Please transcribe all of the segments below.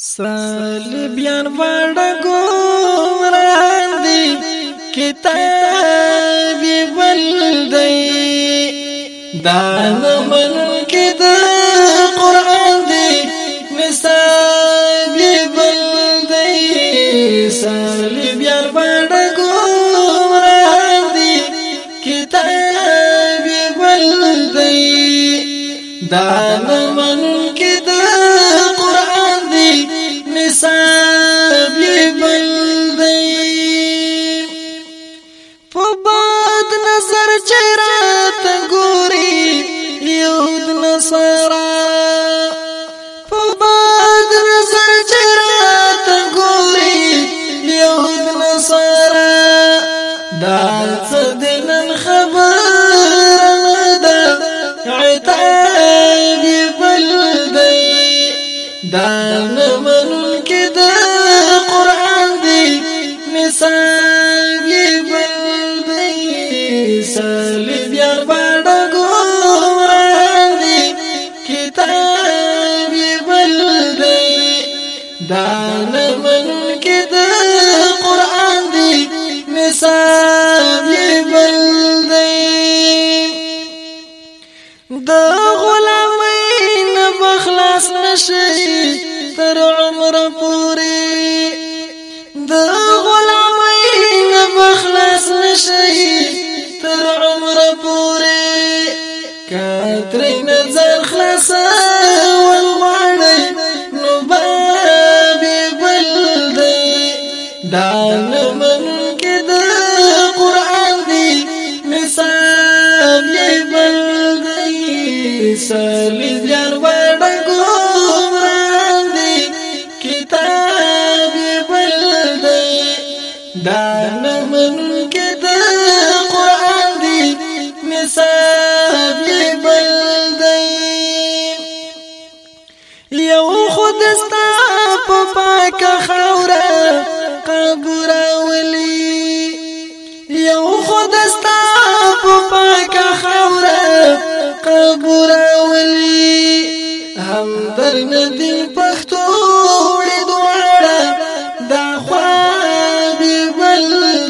صلیبیان واړه ګمران دي، کتاب بل دی. دا نه منونکي د قرآن دی، نصاب بل دی. صلیبیان واړه ګمران دي، کتاب بل دی. دا نه منونکي د قرآن دی، نصاب بل دی. په باد نظر چرات ګوري یهود نصارا، په باد نظر چرات ګوري یهود نصارا. دا څه دنن خبر ده، عتاب بل دی. دا نه منونکي د قرآن دی، نصاب بل دی. صلیبیان باړه ګمران دي، کتاب بل دی. دا نه منونکي د قرآن دی، نصاب بل دی. د غلامۍ نه بخلاص نشي تر عمر پورې، د غلامۍ نه بخلاص نشي تر عمر پورې. کترې نظر خلاص ول غواړي نو باب بل دی. دا نه منونکي د قرآن دی، نصاب بل دی. صلیبیان واړه ګمران دي، کتاب بل دی. دا نه منونکي د قرآن دی، نصاب بل دی. یو خود ستا په پاکه خاوره قبر ولي، یو خود ستا په پاکه خاوره قبر ولي. هم در ندین پښتو وړي دواړه، دا خواب بل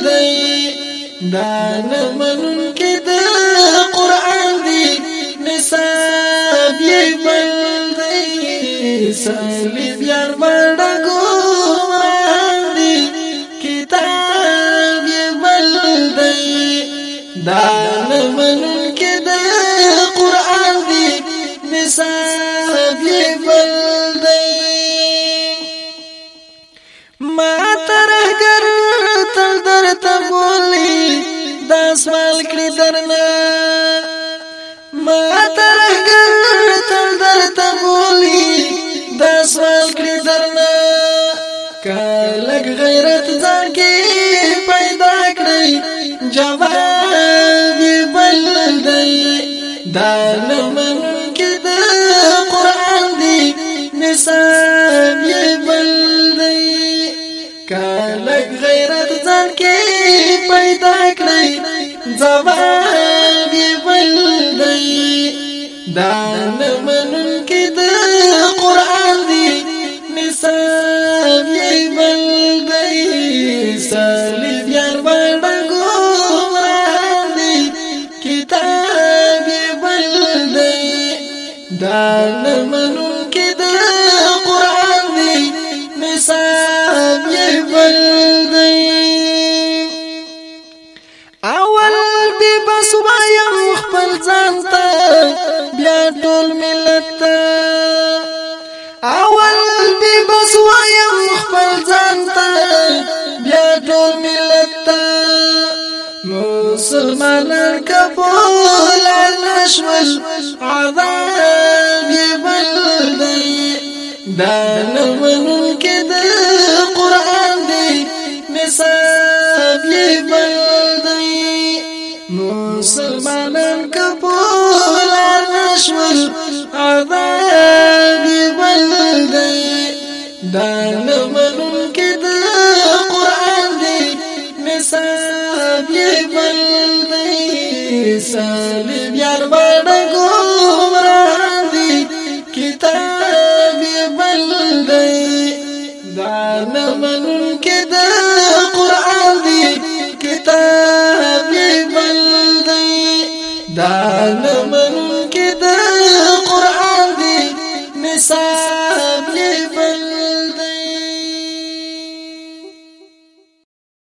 دی. دا نه منونکي د قرآن دی، نصاب بل دی. صلیبیان واړه ګمران دي، کتاب بل دی. دا نه منونکي د قرآن دی، نصاب بل دی. ما ترهګر تل درته بولي، دا سوال کړي درنه. ما ترهګر تل درته بولي، دا سوال کړي درنه. کلک غیرت ځان کې پیدا کړئ، جواب بل دی. دا نه منونکي د قرآن دی، نصاب بل دی. کلک غیرت ځان کې پیدا کړئ، جواب بل دی. دا نه منونکي د قرآن دی، نصاب بل دی. صلیبیان واړه ګمران دي، کتاب بل دی. دا نه منونکي د قرآن دی، نصاب بل دی. اول بې بس وایم خپل ځان ته، بیا ټول ملت ته. اول بې بس وایم خپل ځان ته، بیا ټول ملت ته. مسلمانان کبول نشول، عذاب بل دی. دا نه منونکي د قرآن دی، نصاب بل دی. مسلمانان کبول نشول، عذاب بل دی. دا نه منونکي د قرآن دی، نصاب بل دی. صلیبیان واړه ګمران دي، کتاب بل دی. نه منونکي د قرآن دی، کتاب یې بل دی. دا نه منونکي د قرآن دی، نصاب یې بل